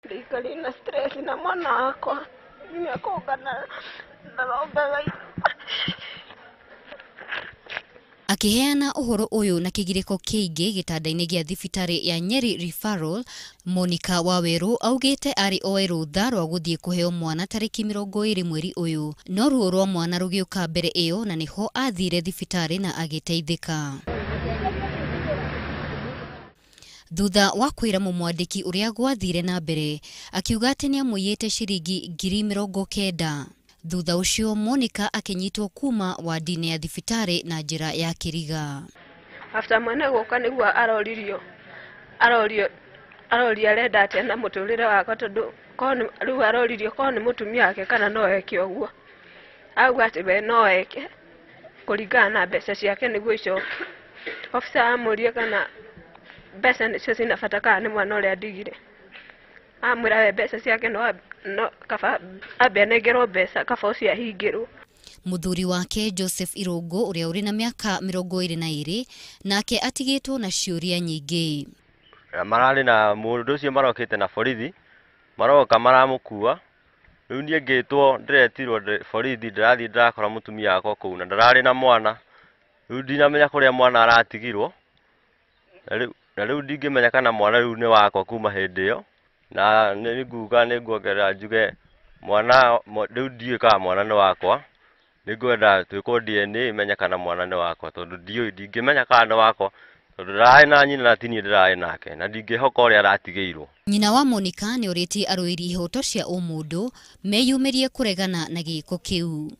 Ndaikarire na stress na mwana wakwa nginya kũngana ndarombaga. Akĩheana ũhoro ũyũ na kĩgirĩko kĩingĩ gĩtanda-inĩ gĩa thibitarĩ ya Nyeri Referral, Monica Wawerũ augĩte arĩ oe rũtha rwa gũthiĩ kũheo mwana tarĩki 20 mweri ũyũ, no ruo rwa mwana rũgĩũka mbere ĩyo na nĩho athire thibitarĩ na agĩteithĩka. Thutha wa kwĩra mũmwandĩki ũrĩa gwathire na mbere, akiuga atĩ nĩamũiyĩte ciringi 90,000. Thutha ũcio Monica akĩnyitwo kuma wadi-inĩ ya thibitarĩ na njĩra ya kĩriga. After mwana gũka nĩguo aroririo, arorio aroria arenda atĩa na mũtũrĩre wakwa, tondũ rĩu aroririo korwo nĩ mũtumia wake kana no eke ũguo. Auga atĩ we no eke kũringana na mbeca ciake nĩguo icoke. Officer amũria kana mbeca nĩcio cina bata kana nĩ mwana ũrĩa andigire. Amwĩra we mbeca ciake no kaba ambe anengerwo mbeca kaba ũcio ahingĩrwo. Mũthuri wake Joseph Irũngũ ũrĩa ũrĩ na mĩaka 22 nake atigĩtwo na ciũria nyingĩ. Mararĩ na mũndũ ũcio marokĩte na borithi, maroka maramũkua. Rĩu niĩ ngĩtwo ndĩretirwo borithi, ndĩrathiĩ ndĩrakora mũtumia wakwa kũu na ndararĩ na mwana. Rĩu ndinamenya kũrĩa mwana aratigirwo. Na rĩu ndingĩmenya kana mwana rĩu nĩ wakwa kuma hĩndĩ ĩyo. Na nĩ nguga nĩ nguongerera njuge mwana rĩu ndiũĩ kana mwana nĩ wakwa. Nĩ ngwenda twĩkwo DNA menye kana mwana nĩ wakwa, tondũ ndiũĩ, ndingĩmenya kana nĩ wakwa tondũ ndararĩ na nyina na ti niĩ ndĩrarĩ nake, na ndingĩhoka ũrĩa aratigĩirwo. Nyina wa Monica nĩ orĩtie arũĩri ihoto cia ũmũndũ meyumĩrie kũregana na gĩko kĩu.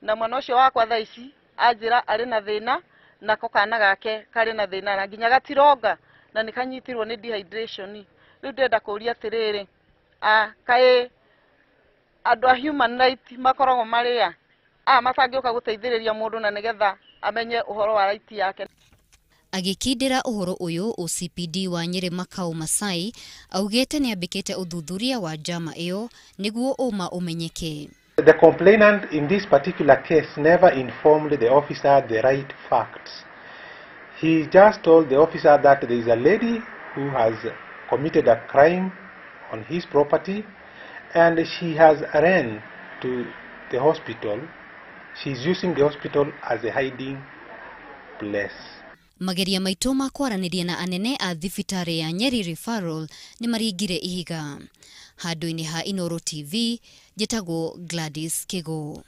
Na mwana ũcio wakwa thaa ici anjĩra arĩ na thĩna, nako kana gake karĩ na thĩna na nginya gatironga na nĩ kanyitirwo nĩ dehydration. Rĩu ndĩrenda kũũria atĩrĩrĩ, kaĩ andũ a human right makoragwo marĩa a matangĩũka gũteithĩrĩria mũndũ na nĩgetha amenye ũhoro wa right yake. Agĩkindĩra ũhoro ũyũ, OCPD wa Nyeri Makau Masai augĩte nĩambĩkĩte ũthuthuria wa njama ĩyo nĩguo ũma ũmenyeke. The complainant in this particular case never informed the officer the right facts. He just told the officer that there is a lady who has committed a crime on his property and she has ran to the hospital. She is using the hospital as a hiding place. Mageria maitũ ma kwaranĩria na anene a thibitarĩ ya Nyeri Referral nĩ maringire ihiga. Handũ-inĩ ha Inooro TV, njĩtagwo Gladys Kigo.